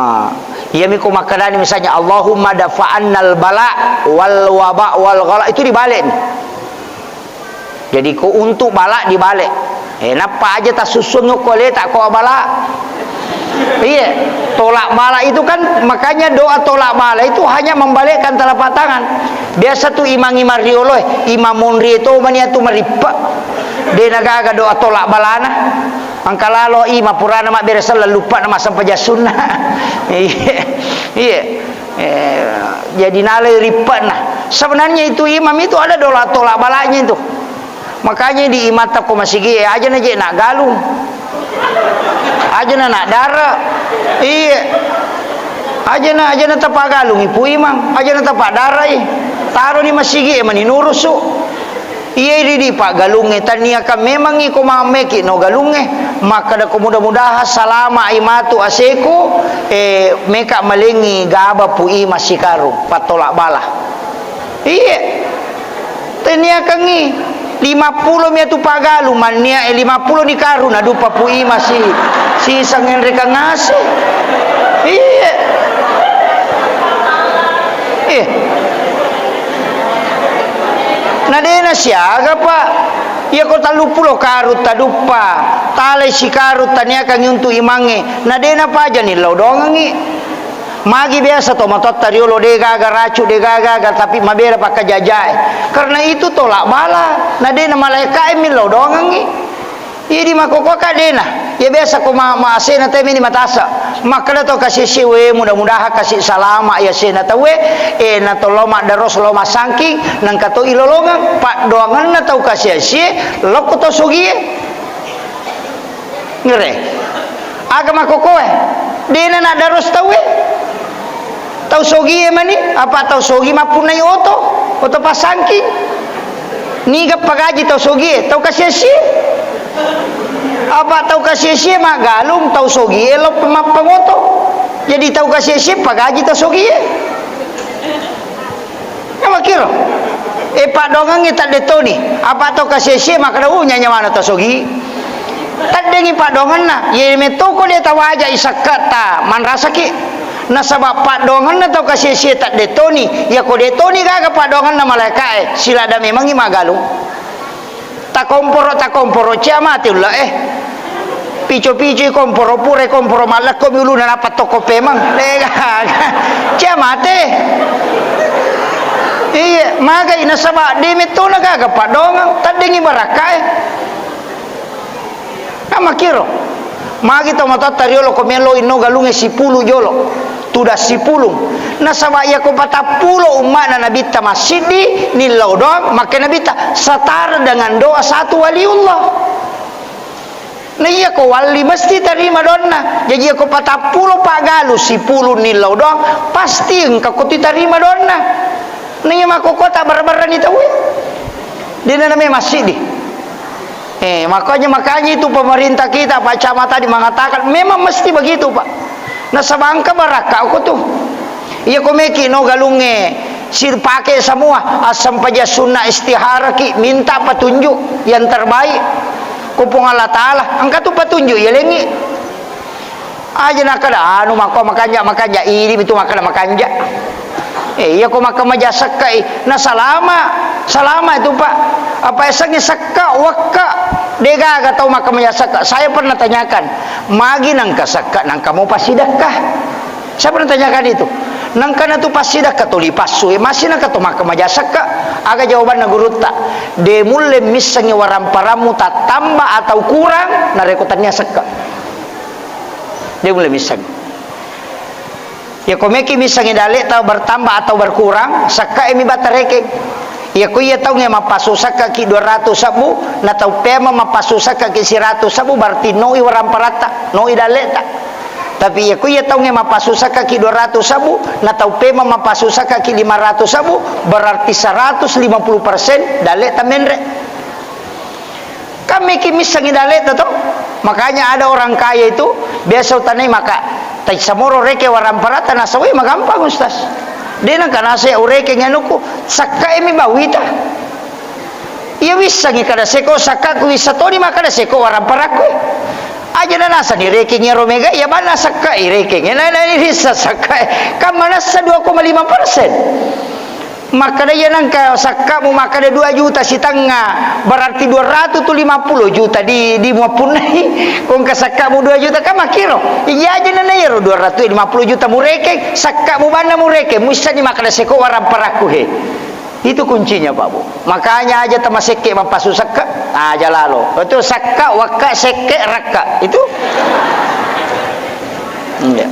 Iya mi ko makkedani misalnya, "Allahumma dafa'annal bala wal waba wal ghala," itu dibalik nih. Jadi ko untuk bala dibalik. Eh, nappa aja tasusung ko ale tak ko bala. Iya, tolak bala itu kan, makanya doa tolak bala itu hanya membalikkan telapak tangan. Biasa tu imang-imang riolo, eh, imang monri to mani atu marippe. De nagaga doa tolak balana. Engka lalo imang purana mabbere selleng luppa na massempajang sunna. Iya. Iya. Eh, jadi nalai rippena. Sebenarnya itu imam itu ada doa tolak balanya itu. Makanya di imata ko masigi, eh, aja na je nak galung. Aja na nak dara. Iya. Aja na, aja na tapa galung ipu imang. Aja na tapa darai. Taro di masigi, eh, mani nurusu. Iya idi di paggalungnge, taniaka memangngi ko mammeki no galungnge, makkeda ko mudah-mudahan salama i matu aseku, eh, meka malengngi gaba pu i massikarung, pattolak bala. Iya. Taniakangngi lima pulo mi atu paggalung, mannia, eh, lima pulo ni karung, naduppa pu i massi, siseng enrekang ase. Iya. Eh. Na dena siaga, Pak. Iya ko telluppulo karung taduppa, talai sikarung taniakangngi untuk imangnge. Na dena pajani lao doangengngi. Magi biasa to matotta riolo de gaga racu, de gaga, tapi mabela pakkajajae. Karena itu tolak bala. Na dena malaeka'e mi lao doangengngi. Idi makkokkoe ka dena. Iya biasa ko ma-, ma-, asena tau meni matasa. Makkeda tau kasi-asi, "We, mudah-mudahan kasi salama iya asena tauwe, eh, na to lao maddaros lao massangking, nengka to ilolongeng." Paddoangenna tau kasi-asi, lokko tau sogie. Ngere. Aga makkokkoe? Dena naddaros tauwe. Tau sogie mani, apa tau sogi mappunnai oto, oto passangking. Niga pagaji tau sogie? Tau kasi-asie. Apa tau kasi-asie maggalung, tau sogie lo mappangoto. Jadi tau kasi-asie pagaji tau sogie. Namakiro. Eh, paddoangengngi taddettoni. Apa tau kasi-asie makkeda, "Uh, nyanyawana tau sogi." Taddengngi paddoangenna. Ye metto ko de tawajai sakketta manrasaki. Nasaba paddoangenna tau kasi-asie taddettoni. Yako dettoni gaga paddoangenna malaeka'e, siladda memangngi maggalung. Takomporo, takomporo, cia mate ulla e. Pico-pico i komporo, pura i komporo mallekko mi uluna nappa tokko pemeng. De gaga. Cia mate. Iya, magai nasaba de mettona gaga paddoangeng, taddengngi barakkae. Namakiro. Magi to matotta riolo ko melo inno galungnge sipulu jolo. Sudah sipulung. Nasaba iyako patappulo umma'na Nabitta massiddi, nillau doang, makkeda Nabitta, setara dengan doa satu waliullah. Na iyako walli mesti tarima doanna. Jaji iyako patappulo paggalu sipulung nillau doang, pasti engka ko tu tarima doanna. Na iya makkokota barra-barrani tauwe. Dena name massiddi. Eh, makanya, makanya itu pemerintah kita, Pak Camat tadi mengatakan memang mesti begitu, Pak. Nasaba engka barakka ko tu. Iya ko meki no galungnge sipake semua, assempajang sunna istihara ki, minta petunjuk yang terbaik. Ko Puang Allah Taala, engka tu petunjuk ya lengi. Aja nakkeda, anu, makko makanja, makanja, idi mitu makkeda makanja. Eh, iya ko makkeda maja sekka i, na salama, salama itu, Pak. Apa esengnge sekka, wekka, degaga tau makkeda maja sekka. Saya pernah tanyakan, magi nangka sekka, nangka mau passidekka? Saya pernah tanyakan itu. Nangka na tu passidekka tuli passu, eh, masih nangka to makkeda maja sekka. Aga jawabanna gurutta? De mulle missengi waramparammu tattamba atau kurang, narekko tania sekka. De mulle misseng. Iya ko meki missengi dalle'ta bertambah atau berkurang, sekka e mi batta rekeng. Iya ko iya taungnge mappassu sekka ki dua ratus sebbu, na tau pema mappassu sekka ki siratu sebbu, berarti noi waramparatta, noi dalle'ta. Tapi iya ko iya taungnge mappassu sekka ki dua ratus sebbu, na tau pema mappassu sekka ki lima ratus sebbu, berarti seratus lima puluh persen dalle'ta menre. Kan meki missengi dalle'ta to. Makanya ada orang kaya itu biasa utanai maka tai samoro reke waramparatta nasawai magampang, Ustaz. De nangka nasa urekeng anukku, sakka emi bawita. Iya wissengi kada seko sakkaku wissa toni maka kada seko waramparakku. Aja na nasani rekeng ero mega iya banna sakka i rekeng. Ena na wissa sakka. Kan manassa dua koma lima persen. Makkeda iya nengka sakkamu makkeda dua juta sitengnga, berarti dua ratus tu lima puluh juta di, di muappunnai. Ko engka sakkamu dua juta, kan makkiro. Iya aja nana iyaro dua ratus lima puluh juta murekeng, sakkamu banna murekeng, muissenni makkeda seko waramparakku he. Itu kuncinya, Pak Bu. Makanya aja tamasekke mappasu sakka, aja lalo. Itu sakka, wakka, sekke, rakka. Itu. Iya.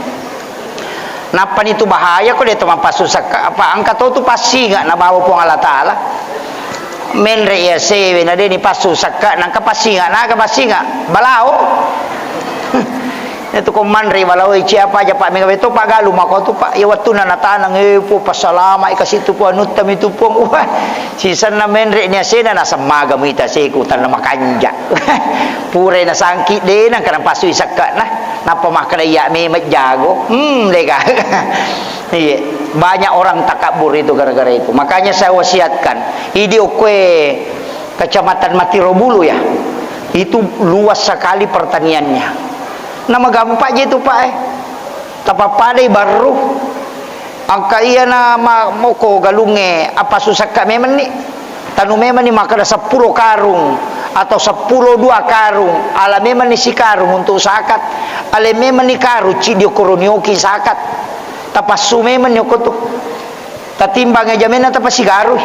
Nappani tu bahaya ko de to mappassu sakka, apa engka to tu passinga nabawa Puang Allah Taala. Menre iya sewe na de ni passu sakka, nangka passinga, naga passinga, balao. Itu ko manre balao, cia apa aja Pak, mega beto Pak galu mako tu Pak, iya wettunna nataneng, eh, pu, passalama i kasi tu Puang, nutta mi tu Puang. Wah, sisenna menre ni asena naseng maga muita seku tanna makanja. Pura nasangki de nangka napassu sakka na. Nappa makkeda, "Iya memeng jago." Hmm, dega. Iya, banyak orang takabur itu gara-gara itu. Makanya saya wasiatkan, idi okkoe Kecamatan Matirobulu ya, itu luas sekali pertaniannya. Nama gampang je itu, Pak, eh. Tapappadai baru. Engka iyana ma-, moko galungnge appassu sakka memenni. Tanu memenni makkeda seppulo karung atau seppulo dua karung, ala memenni sikarung untuk zakat, ale memenni karung ciddi okko ronioki zakat. Tapassu memenni okko tu. Tatimbang eja menna tapasigarui.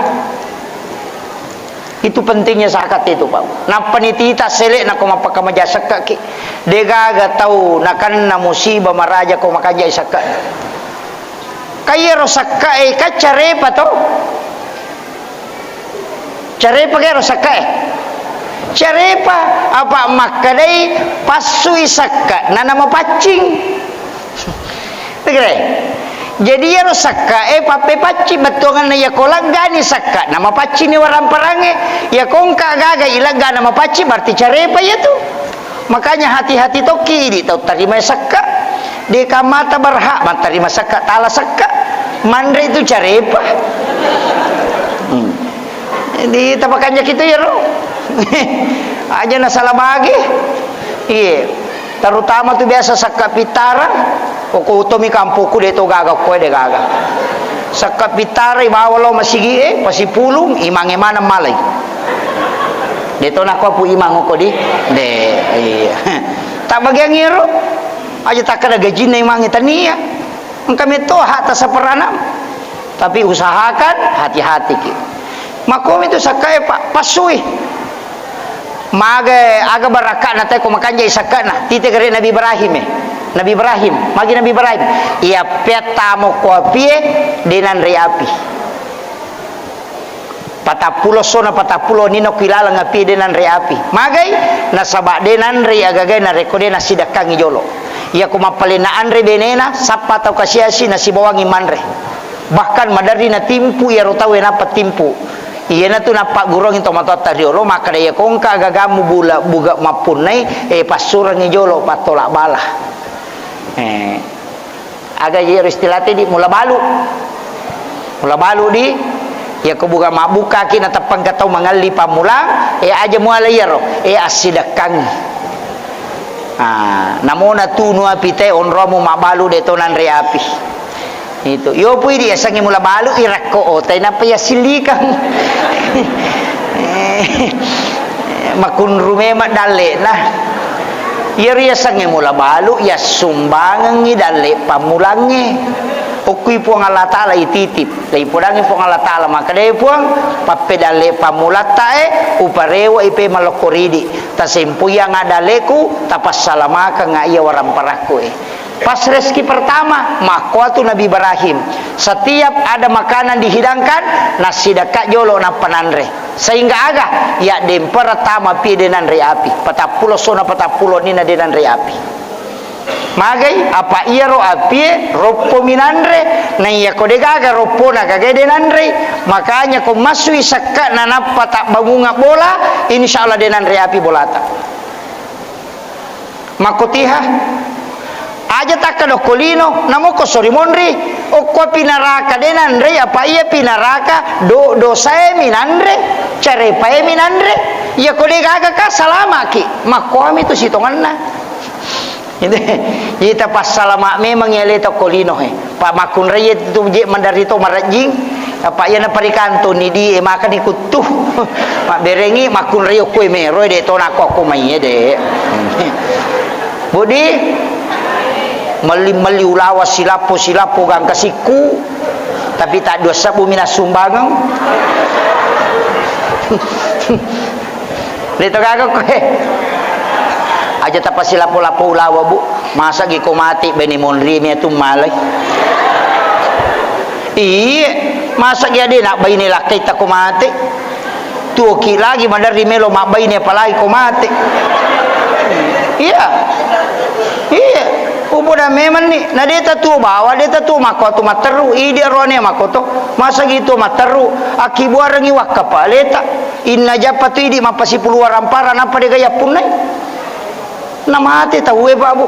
Itu pentingnya zakat itu, Pak. Nappani tita sele nako mappakamaja sekkaki. Degaga tau nakanna musibah maraja ko makanja sakka. Kaiyaro sakkae kan carepa to? Carepa kaiyaro sakkae? Carepa, apa makkedai passui sakka, nana mapaccing. Tegere? Jadi iyaro sakkae pappepaccing bettuanganna, iyako laggani sakka, namapaccini waramparangnge. Iyako engka gaga ilegga namapaccing, berarti carepa iyatu. Makanya hati-hati tokki idi tau tarimai sakka. De kamata berhak mattarima sakka, tala sakka. Manre itu carepa. Hmm. Jadi tapakanjaki tu iyaro. Aja nasala bage. Iye. Terutama tu biasa sakka pittara. Oko utomi kampokku de to gaga, koe de gaga. Sakka pittara ibawa lao masigi e, pasipulung, imangnge maneng malai. De to nakko pu imang oko di. De, iya. Tak bagian iro. Aja takkeda gajinna imangnge tania. Engka metto hakta seperenam. Tapi usahakan hati-hati ki. Makkomi tu sakkae pa-, passui. Maga aga barakka'na te ko makanjai sakka'na, tite gare Nabi Ibrahim e. Nabi Ibrahim, magi Nabi Ibrahim? Iya peattamo ko apie, de nanre api. Patappulo sona patappulo nino ki laleng apie de nanre api. Magai? Nasaba de nanre agagai narekko de nasidakkangi jolo. Iya ko mappalenna anre benena, sappa tau kasiasi nasibawangi manre. Bahkan maderri natimpu iyaro tauwe nappa timpu. Iyanatu nappagguruangngi tomatoatta riolo, makkeda, "Iya ko engka agagammu bula-, buga mappunnai, eh, passurengngi jolo pattola bala." Eh, aga iyaro istilate di mula balu. Mula balu di, iya ko buga mabbukaki nateppangka tau mangelli pammulang, eh, aja muala iyaro, eh, assidekkangngi. Ah, namona tunu api te onromu mabbalu de to nanre api. Itu. Yo pui di yasengnge mula balu irakko otai nappa yasillikang. Eh, makunru memang dalle'na. Iyaro yasengnge mula balu, yassumbangengngi dalle pammulangnge. Okkui Puang Allah Ta'ala ititip. Laipodangngi Puang Allah Ta'ala, makkedai Puang, pappedalle pammulatta e, uparewa ipe malokko ridi. Tasempoianga dalleku, tapassalamakanga iya waramparakku e. Pas rezeki pertama, makkuatu Nabi Ibrahim. Setiap ada makanan dihidangkan, nassidekka jolo nappa nanre. Sehingga aga? Yaddempera tama pie de nanre api. Patappulo sona patappulo nina de nanre api. Magai? Apa iyaro apie roppomi nanre. Na iya ko de gaga roppona gaga de nanre. Makanya ko massui sekka na nappa tabbangunga bola, insya Allah de nanre api bolata. Makkotiha, aja takka dokko lino, namoko sori monri, okko pi naraka de nanrei, apa iya pi naraka, do, dosae mi nanre, carepae mi nanre, iya ko de gaga ka salamaki, makkoami tu sitonganna. Ita passalama memang iya le tokko lino he. Pa makkunrai tu je mandarri to marajing, apa iya naparikantoni di e maka ni kuttu. Mabberengi makkunrai okko mero de to nako aku mai de. Budi melli-melli ulawa silappo-silappo gangka sikku, tapi tak dua sebbu mina sumbangeng. Leto gaga koe. Aja tapasilapo-lapo ulawa, Bu. Masa gi ko mate bene monri mi atu malai. Iye, masa gi ade nak baine lakkai ta ko mate. Tuoki lagi maderri melo mabbaine apalagi ko mate. Iya. Iya. Upoda memang ni, na deta tuo bawa, deta tuo makko tu matteru, ide rone makko to. Masa gi tuo matteru, akkibuarengi wakka paleta. Inna jappa tu idi mappasipulu warampara nappa dega yappunnai. Namate tauwe, Pak, Bu.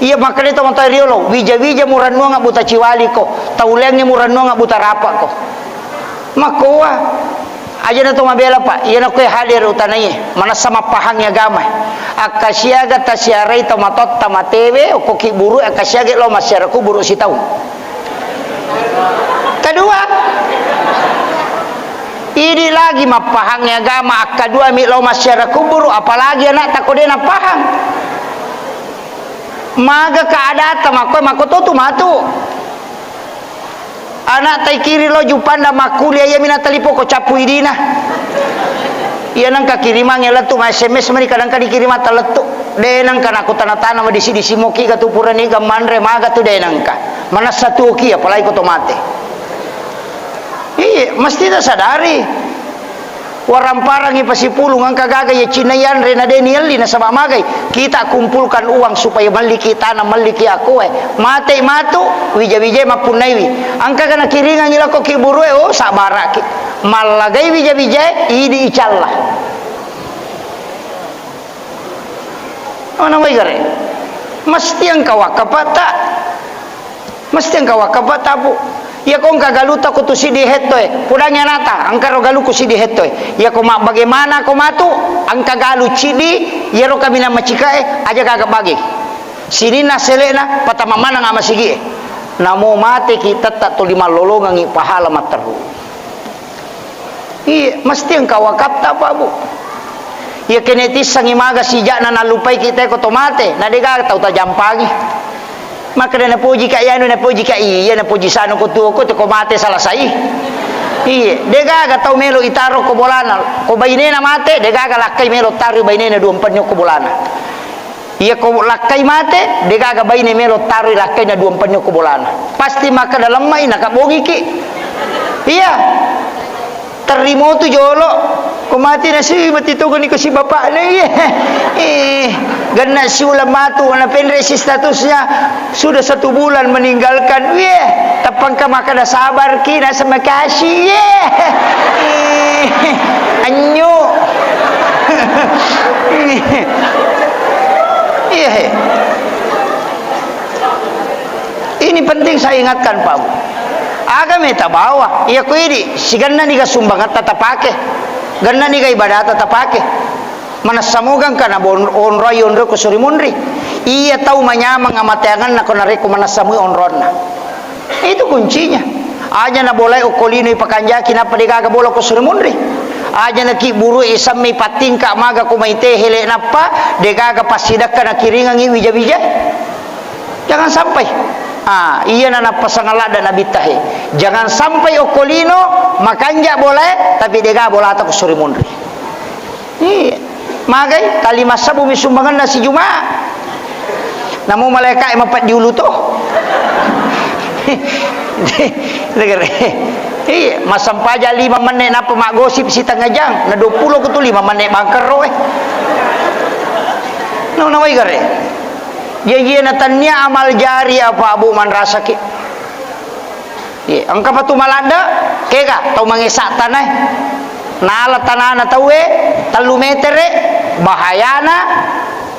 Iya makkeda to mata riolo, wija-wija murannuang buta ciwaliko, tauleangngi murannuang buta rapako. Makkoa, aja na to mabela, Pak. Iya nakkoe hadir utanaie, manassa mappahangi agama. Akkasiaga tasiarai tomatoatta matewe, okko kiburu, akkasiaga lo massiara kuburu sitaung. Kedua, idi lagi mappahangngi agama, akkadua mi lao massiara kuburu, apalagi anakta ko de napahang. Maga keadaanta makko, makko to tu matu. Anakta ikiri lo jupanda makkuliah, iya mina talipo ko cappu idina. Iya nengka kirimangnge lettu ma S M S mani kadangka dikirimang ta lettu. De nengka nako tana-tana madisi-disi moki ga tu purani ga manre maga tu de nengka. Manessa tuoki apalagi ko to mate. Iya, mesti ta sadari. Waramparangngi pasipulung engka gaga iya cinna yanre na de nielli nasaba magai. Kita kumpulkan uang supaya melliki tanah, melliki akoe. Matei matu, wija-wijai mappunnaiwi. Engka ga nakiringangngi lako kiburue, oh, sabbaraki. Mallagai wija-wijae, idi icalla. Mana wai gare? Mesti engka wakkapatta. Mesti engka wakkapatta, Bu. Iya ko engka galuta ko tu sidi hettoe. Pudangi anata, engka ro galuku sidi hettoe. Iya ko ma-, bagaimana ko matu, engka galu cidi, iya ro kaminang macikae, aja gaga bage. Sininna sele'na, patama manang amasigie. Namo mateki tetta tuli mallolongangi pahala matteru. Iya, mesti engka wakkatta, Pak, Bu. Iya, kene tissangi maga sijakna nallupaiki te ko to mate, na de gaga tau tajampangi. Makkeda napoji ka iyanu, napoji ka iya, napoji sanu ko tuo ko te ko mate salasai. Iye, degaga tau melo itaro ko bolana. Ko bainena mate, degaga lakkai melo taro bainena dua mpenni ko bolana. Iya ko lakkai mate, degaga baine melo taro lakkaina dua mpenni ko bolana. Pasti makkeda lemmai, nakabbongiki. Iya. Terrimo tu jolo. Ko mati nasi mati togoni ko si bapakna, iye. Eh, genna siulang matu, na penre si statusnya. Sudah satu bulan meninggalkan, weh, tappangka makkeda sabarki, nasa makasih, ye. Eh, anyu. Iya, he. Ini penting saya ingatkan, Pak Bu. Aga meta bawa, iya ko idi, siganna niga sumbangatta tapake, ganna niga ibadata tapake. Manessa moga engka na bon-, onroi onroi ko suri munri. Iya tau manyameng amateangenna ko narekko manessa mui onronna. Itu kuncinya. Aja na bolai okko lino ipakanjaki nappa degaga bola ko suri munri. Aja na ki buru isemme ipattingka maga ko maite hele nappa degaga passidakka nakiringangi wija-wija. Jangan sampai. Ah, iya na napasang ladda Nabitta he. Jangan sampai okko lino makanja bolae, tapi dega bolata ko suri munri. Iya. Magai, tali massabbu mi sumbanganna si Juma. Namo malaika e mapeddi ulu to. Iya, massampaja lima menit nappa maggosip sitengnga jang. Na dua puluh ko tu lima menit bangkerro e. No, nawai gare. Iya, iya, na tannia amal jari apa, Bu, manrasaki. Iya, engka patu maladde, kega tau mangesa tanae. Nala tanana tauwe tellu metere, bahayana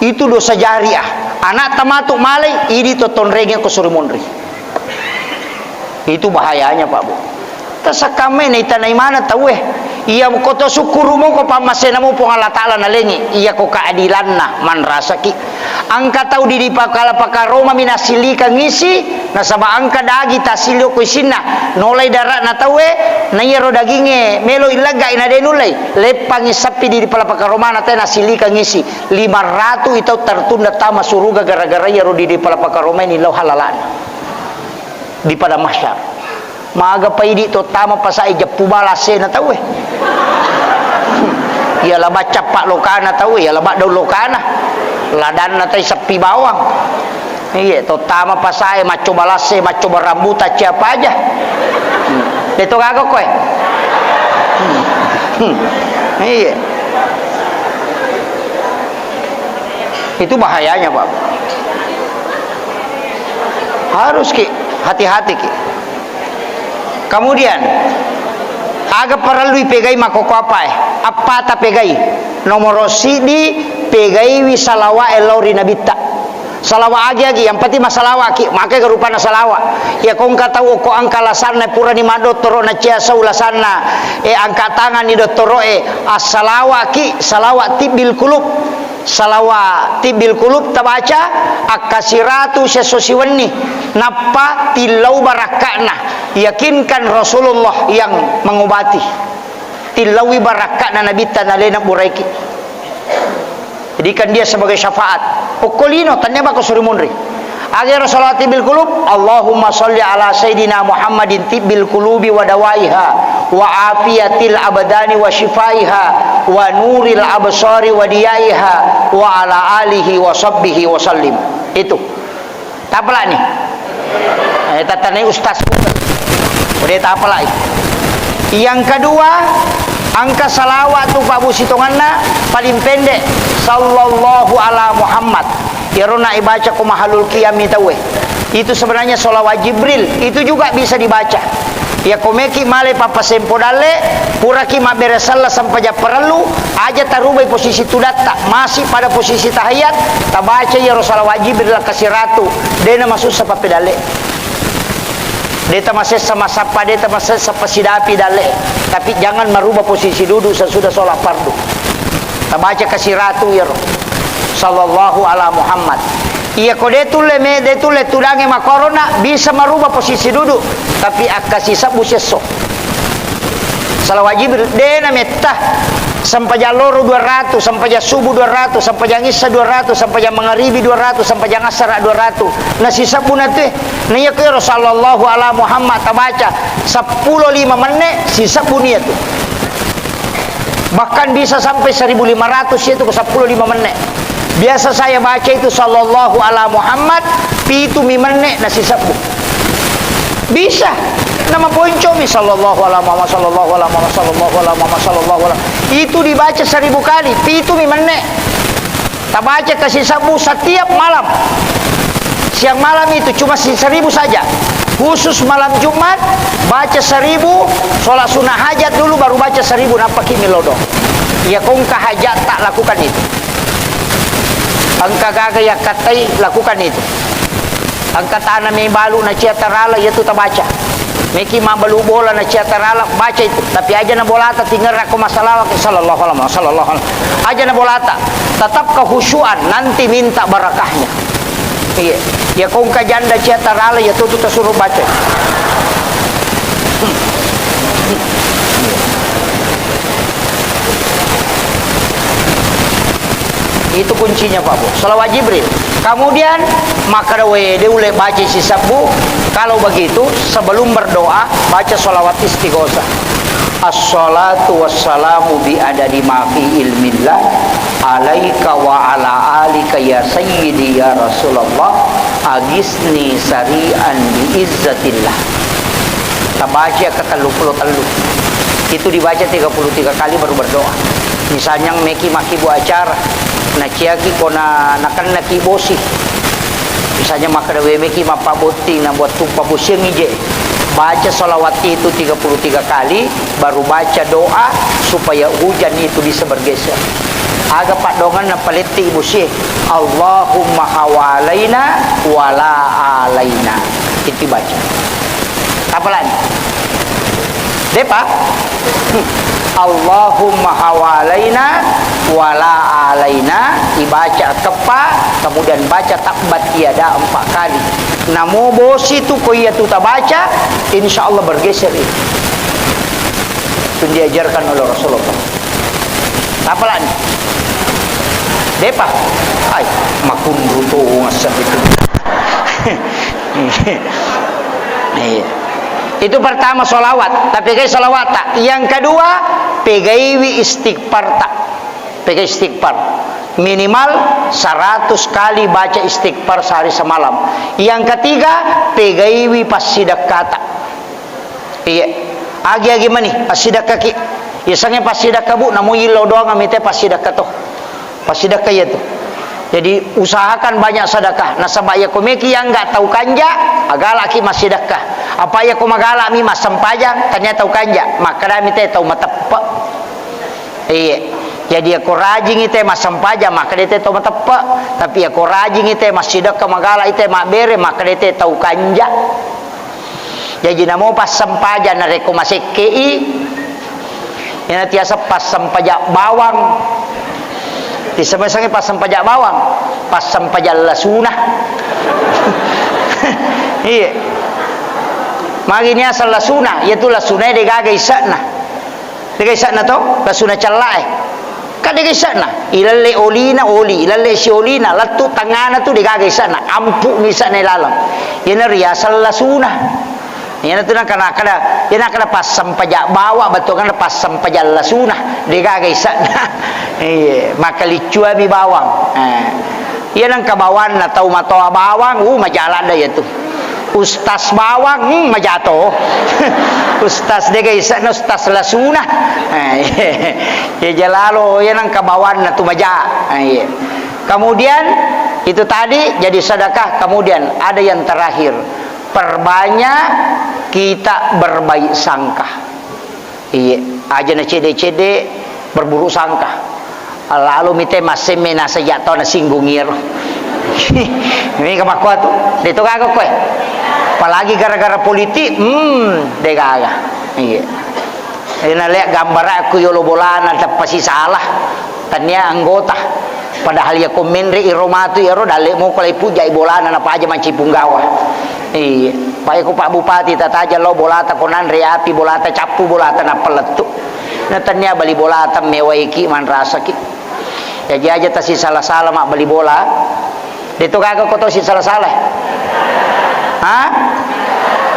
itu dosa jariah. Anak tamatu malai, idi to tonrenge ko suri monri. Itu bahayanya, Pak, Bu. Tasakkamme naitanai maneng tauwe. Iya ko to sukkurumo ko pammasena mo Puang Allah Taala nalengi. Iya ko keadilanna manrasaki. Engka tau di, di pakala pakaroma mi nasilikang isi, nasaba engka dagi tasili ko isinna. Nolai dara'na tauwe, na iyaro daginge melo illeggai na de nullei. Leppangi sappi di, di pala pakaromana te nasilikang isi. Lima ratu i tau tertunda tama suruga gara-gara iyaro di, di pala pakaromai ni lao halalana. Di Padang Mahsyar. Maga paidi to tama pasae jeppu bala assena tauwe. Iya la baccappa lokana tauwe, iya la baddaung lokana. Ladanna tai seppi bawang. Iya, to tama pasae maccoba lasse, maccoba rambutan, siapa aja. Hmm. De to gaga koe. Hmm. Hmm. Iya. Itu bahayanya, Pak. Harus ki, hati-hati ki. Kemudian, aga parellui pegai makkoko apae? Appata pegai. Nomoro siddi, pegaiwi salawae lao ri Nabitta. Salawa agi-agi, yang penting massalawa ki, makkega rupanna salawa. Iya ko engka tau okko engka lasanna purani maddottoro na cia sau lasanna, e, angkat tangan ni dottoro e, assalawa ki, salawa tibbil kulub. Salawa tibbil kulub tabaca, akkasiratu sesso siwenni, nappa tillau barakka'na. Yakinkan Rasulullah yang mengobati. Tillaui barakka'na Nabitta nalena buraiki. Jadikan dia sebagai syafaat. Okkolino, tannia bako suri munri. Agero salawat tibbil qulub, Allahumma salli ala sayyidina Muhammadin tibbil qulubi wa dawaiha, wa afiyatil abdani wa shifaiha, wa nuril absari wa diyaiha, wa ala alihi wa sahbihi wa sallim. Itu. Tapalani. Eh, tatanai ustaz. Udah tapalai. Yang kedua, engka salawat tu Pak Bu sitonganna paling pendek, sallallahu ala Muhammad. Iyaro na ibaca ko mahalul qiyami tauwe. Itu sebenarnya sholawat Jibril, itu juga bisa dibaca. Iya ko meki male pappasempo dalle, puraki mabbere sella sempajang parellu, aja tarubai posisi tudatta, masih pada posisi tahiyat, tabaca iyaro sholawat Jibril kasiratu, dena masussa pappedalle. De tamasessa massappa, de tamasessa pasidapi dalle. Tapi jangan merubah posisi duduk sesudah sholat fardu. Tabaca kasiratu iyaro. Sallallahu ala Muhammad. Iya ko de tulle me, de tulle tudange makorona, bisa merubah posisi duduk. Tapi akkasi sebbu sesso. Salawat Jibril, de na metta. Sempajang loro dua ratus, sempajang subuh dua ratus, sempajang isya dua ratus, sempajang mangaribi dua ratus, sempajang assara dua ratus. Nasisebbu na tu e. Na iya ko ero sallallahu ala Muhammad tabaca seppulo lima menne, sisebbu ni iya tu. Bahkan bisa sampai seribu lima ratus iya tu ko seppulo lima menne. Biasa saya baca itu sallallahu ala Muhammad, pitu mi menne nasisebbu. Bisa. Namaponcomi sallallahu ala Muhammad, sallallahu ala Muhammad, sallallahu ala Muhammad, sallallahu ala. Itu dibaca seribu kali, pitu mi menne. Tabaca kasisebbu setiap malam. Siang malam itu cuma si-, seribu saja. Khusus malam Jumat, baca seribu, sholat sunnah hajat dulu, baru baca seribu, nappaki milodong. Iya, ko engka hajat tak lakukan itu. Engka gaga yakkattai, lakukan itu. Engka tana mei balu na cia tarala, iya tu tabaca. Meki mabbalu bola na cia tarala, baca itu. Tapi aja na bolata tingerra ko masalawat ke sallallahu alaihi wasallam, sallallahu alaihi wasallam. Aja na bolata. Tetap kehusyuan, nanti minta barakahnya. Iya. Ya ko engka janda cia tarala, iya tu tu tasuruh baca. Itu kuncinya, Pak Bu. Salawat Jibril. Kemudian, makkeda, "We, de ulle baca sisebbu." Kalau begitu, sebelum berdoa, baca salawat istighosah. Assalatu wassalamu bi adadi ma fi ilmillah alaika wa ala alika ya sayyidi ya Rasulullah, agisni sari'an bi izzatillah. Tabaca ke tellu puluh tellu. Itu dibaca tiga puluh tiga kali baru berdoa. Misalnya meki makkibbu acara, naciaki ko na, nakennaki bosi. Misalnya makkeda, "We, meki mappabotting na buat tumpa bosiangngi je." Baca salawat itu tiga puluh tiga kali, baru baca doa supaya hujan itu bisa bergeser. Aga paddonganna paletti bosie, "Allahumma hawalaina wala alaina." Itu baca. Apa lagi? Depa? Allahumma hawalaina wala alaina, ibaca keppa, kemudian baca tabbat yada empat kali. Namo bosi tu ko iya tu tabaca, insya Allah bergeser itu. Itu diajarkan oleh Rasulullah. Apa lagi? Depa? Ai, makunru tu ngasap itu. Iya. Itu pertama solawat, tapi kai solawat tak. Yang kedua, pegaiwi istighfar tak. Pegai istighfar. Minimal seratus kali baca istighfar sehari semalam. Yang ketiga, pegaiwi passidekka tak. Iya. Agi-agi mani, passidekkaki. Yasengnge passidekka, Bu, namo illo doang amite passidekka to. Passidekka iya tu. Jadi, usahakan banyak sedekah. Nasaba iya ko meki yang nggak tahu kanja, agalaki massidekka. Apa iya ko magalami massempajang, tania tahu kanja, makkadami te tahu mateppe. Iya. Jadi, iya ko rajingi te massempajang, makkada te tahu mateppe. Tapi iya ko rajingi te massidekka, magalai te mabbere, makkada te tahu kanja. Jaji namo passempajang narekko masekke'i, iyana tiaseng passempajang bawang. Tisemmesengngi passempajang bawang, passempajang lasuna. Iya. Magi niaseng lasuna, iyatu lasunae degaga ise'na. Degaga ise'na to, lasuna cellae. Kan degaga ise'na. Ilalle olina, oli, ilalle siolina, lettu tengngana tu degaga ise'na, ampu'mi ise'na ilaleng. Iyana riaseng lasuna. Iyana tu nangka nakkada, iyana nakkada passempajang bawa, bettuanna passempajang lasuna, degaga ise'na. Iya, makkaliccuami bawang. Eh. Iya nengka bawanna tau matoa bawang, uh, maja ladde iyatu. Ustaz bawang, hmm, majato. Ustaz degaga ise'na, ustaz lasuna. Eh, iya jalalo, iya nengka bawanna tu maja. Eh, iya. Kemudian itu tadi jadi sedekah, kemudian ada yang terakhir, perbanyak kita berbaik sangka. Iya, aja na cede-cede berburuk sangka. Lalu mite massemme nasajak tau nasinggung iyaro. Mega makkuatu, de to gaga koe. Apalagi gara-gara politik, hmm, de gaga. Iya. Ina lea gambarakku yolo bolana teppa sisalah. Tania anggota. Padahal iya ko menre iro matu iyaro dalle moko lai pujai bolana napaja manci punggawa. Iya. Pai ko Pak Bupati tataja lo bolata ko nanre api bolata cappu bolata nappa lettu. Na tennia bali bola temmewaiki manrasaki. Jaji aja tasisala-sala mabbali bola. Deto gaga ko to sisala-sala. Ha?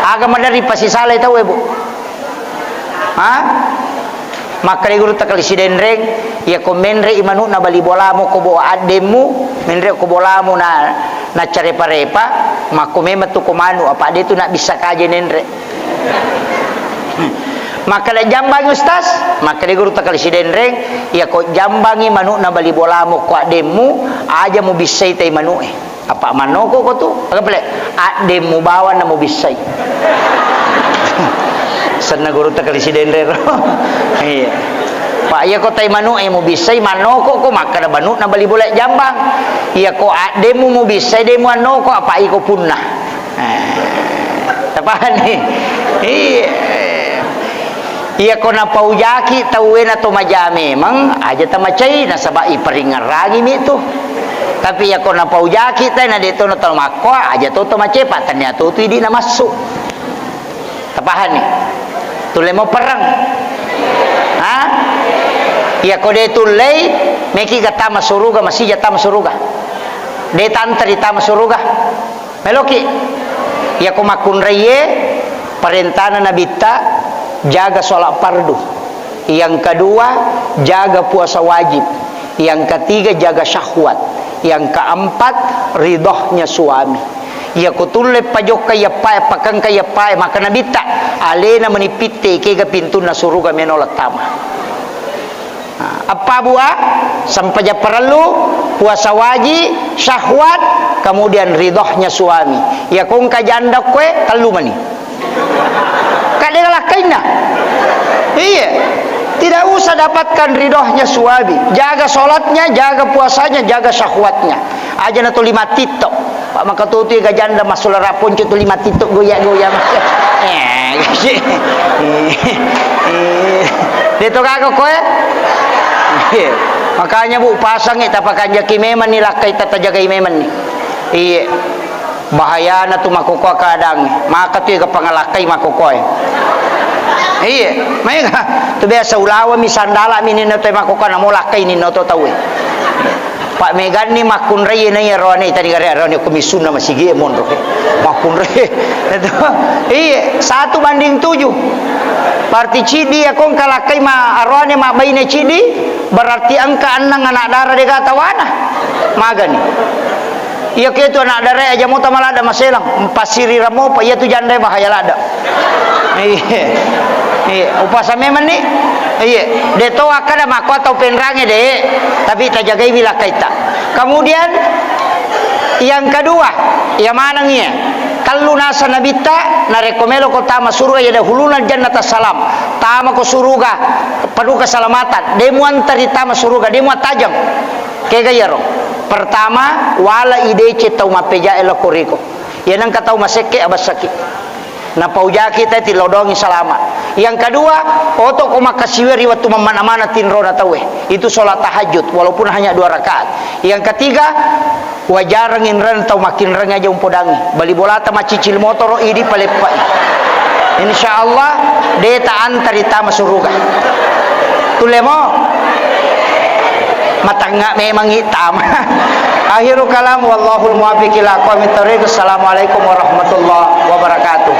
Aga maderri pasisalai tau e, Bu? Ha? Makkeda guru takali sidenreng, iya ko menre i manu'na bali bolamu ko bo addemmu, menre ko bolamu na, na carepa-repa, makko memang tu ko manu, apa de tu nak bisa kaje nenre. Makkeda jambangi Ustaz, makkeda guru takali sidenreng, iya ko jambangi manu'na bali bolamu ko addemmu, aja mubissai tai manu'e. Apa mannoko ko tu? Aga pale? Addemmu bawang na mubissai. Senna guru takali sidenre ro. Iya. Pak, iya ko tai manu'e mubissai mannoko ko makkeda manu'na bali bola jambang. Iya ko addemmu mubissai de muannoko apa iko punna. Eh, tapahani? Iya. Iya ko napaujaki tauwe na to maja memang, aja tamacai nasaba iparingngerangimi tu. Tapi iya ko napaujaki tai na de to na to makkoa, aja to tamacai, pa tennia to tu idi namassu. Tapahani? Tulle mo perreng. Ha? Iya ko de tullei, meki ga tama suruga, masija tama suruga. De tanteri tama suruga. Meloki. Iya ko makkunraie, parentana Nabitta, jaga sholat fardu. Yang kedua, jaga puasa wajib. Yang ketiga, jaga syahwat. Yang keempat, ridhonya suami. Iya ko tulle pajokka iyappae, pakengka iyappae, maka Nabitta, alena meni pitte, kega pintunna suruga meno lattama. Nah, eppa bua, sempajang parellu, puasa wajib, syahwat, kemudian ridhonya suami. Iya ko engka janda koe, tellu mani. Kak de lakkainna. Iya. Tidak usah dapatkan ridhonya suami. Jaga sholatnya, jaga puasanya, jaga syahwatnya. Aja na tuli mattitto. Pak, maka tu tu ga janda massulara ponco tuli mattitto goya-goya. Eh, eh, eh. De to gaga koe. Iya. Makanya, Bu, pasangi tapakanjaki memang ni lakkai, tatajagai memang ni. Iya. Bahayana tu makkokoe keadaangnge. Maka tu ega pangalakkai makkokoe. Iya, maega. Tu biasa ulawami sandalami ninna tu makkokoe namo lakkai ninna to tauwe. Pak meganni makkunrai naiya roane tadi gare roane komissunna masigi monro. Makkunrai. Iya, satu banding tujuh. Berarti cidi ya kong kalakkai ma aroane ma baine cidi, berarti engka enneng anak dara dega tawana. Magani. Iya, ketu anak darae aja mota maladda maselang, mpassirirang mopa, iya tu jandae bahaya ladda. Iya. Iya, upasa memang ni. Iya, de to akkada makko tau penrange de, tapi tajagai wi lakkaitta. Kemudian yang kedua, iya maneng iya. Tellu nasa nabitta, narekko melo ko tama suruga, iya dahuluna jannata salam. Tama ko suruga, penuh keselamatan. De muantari tama suruga, de muattajeng. Kega iyaro? Pertama, wala ideceng tau mappejae lao koriko. Iya nengka tau masekke abessaki. Napaujaki tai tilodongi salama. Yang kedua, oto ko makkasiwi ri wettu mammana-mana tinrona tauwe. Itu sholat tahajud, walaupun hanya dua rakaat. Yang ketiga, wajareng inreng tau makkinreng aja umpodangi. Bali bolata maccicil motoro, idi paleppai. Insya Allah, de ta antari tama suruga. Tulle mo? Matangnga memang i tama. Akhirul kalam, wallahul muwaffiq ila aqwamit thariq. Assalamualaikum warahmatullahi wabarakatuh.